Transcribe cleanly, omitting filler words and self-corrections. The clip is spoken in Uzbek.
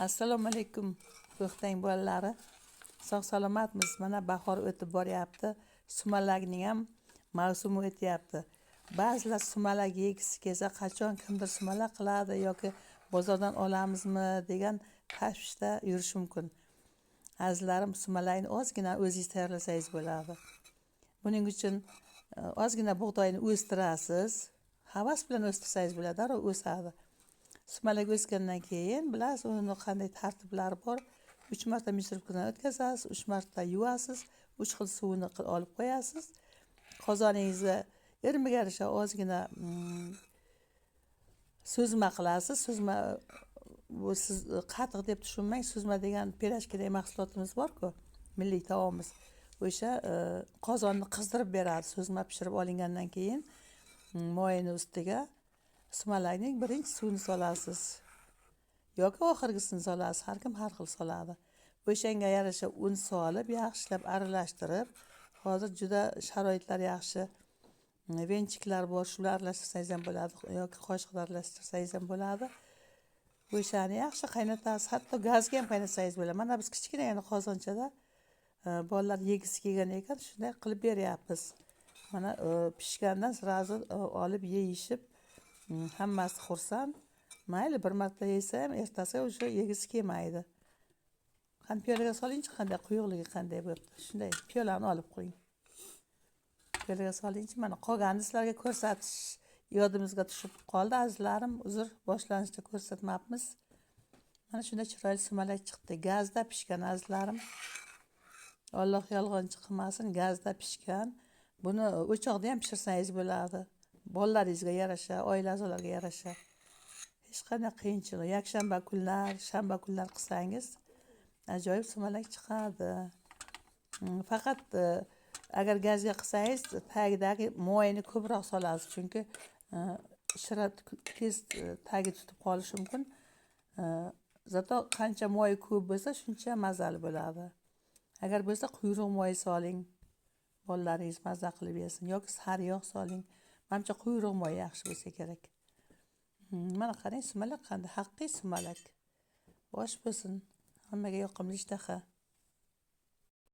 Assalomu alaykum, Ko'htang bolalari. Sog' salomatmiz. Mana bahor o'tib boryapti. Sumalakning ham mavsumi o'tyapti. Ba'zilar sumalak yegisi kelsa, qachon kimdir sumalak qiladi yoki bozordan olamizmi degan tashvishda yurishi mumkin. Azizlarim, sumalakni ozgina o'zingiz tayyorlasangiz bo'ladi. Buning uchun ozgina bug'doyni o'stirasiz. Havas bilan o'stirsangiz bo'ladi, darrov o'sadi. Sumalak o'sgandan keyin bilasiz, uni qanday tartiblari bor. 3 marta мясорубка dan o'tkazasiz, 3 marta yuvasiz, 3 xil suvini olib qo'yasiz. Qozoningizga irmiga yarasha ozgina suzma qilasiz. Suzma bu siz qatiq deb tushunmang, suzma degan pirojkidek mahsulotimiz bor-ku, milliy taomimiz. O'sha qozonni qizdirib beradi. Suzma pishirib olingandan keyin moyini ustiga sumalakning birinchi suvini solasiz yoki oxirgisini solasiz. Har kim har xil soladi. O'shanga yarasha un solib, yaxshilab aralashtirib, hozir juda sharoitlar yaxshi. Венчик lar bor, shular aralashtirsangiz ham bo'ladi yoki qoshiqda aralashtirsangiz ham bo'ladi. O'shani yaxshi qaynatasiz, hatto gazga ham qaynatsangiz bo'ladi. Mana biz kichkinagina qozonchada bolalar yegisi kelgan ekan, shunday qilib beryapmiz. Mana pishgandan сразу olib yeyishib, hammasi xursand. Mayli, bir marta yesa ham ertasiga уже yegisi kelmaydi. Qani, piyolaga solingchi, qanday quyuqligi qanday bo'libdi. Shunday piyolani olib qo'ying. Piyolaga solingchi, mana qolganini sizlarga ko'rsatish yodimizga tushib qoldi, azizlarim. Uzr, boshlanishda ko'rsatmabmiz. Mana shunday chiroyli sumalak chiqdi. Gazda pishgan, azizlarim. Alloh yolg'onchi qilmasin, gazda pishgan. Buni o'choqda ham pishirsangiz bo'ladi. Bolalaringizga yarasha, oila a'zolariga yarasha. Hech qanday qiyinchilik. Yakshanba kunlar, shanba kunlar qilsangiz ajoyib sumalak chiqadi. Faqat agar gazga qilsangiz, tagidagi moyini ko'proq solasiz, chunki shira tez tagi tutib qolishi mumkin. Зато qancha moy ko'p bo'lsa, shuncha mazali bo'ladi. Agar bo'lsa, quyruq moy soling. Bolalaringiz maza qilib yesin yoki sariyog' soling. Manimcha, quyruq moy yaxshi bo'lsa kerak. Mana qarang, sumalak qanday, haqiqiy sumalak. Osh bo'lsin. Hammaga yoqimli ishtaha.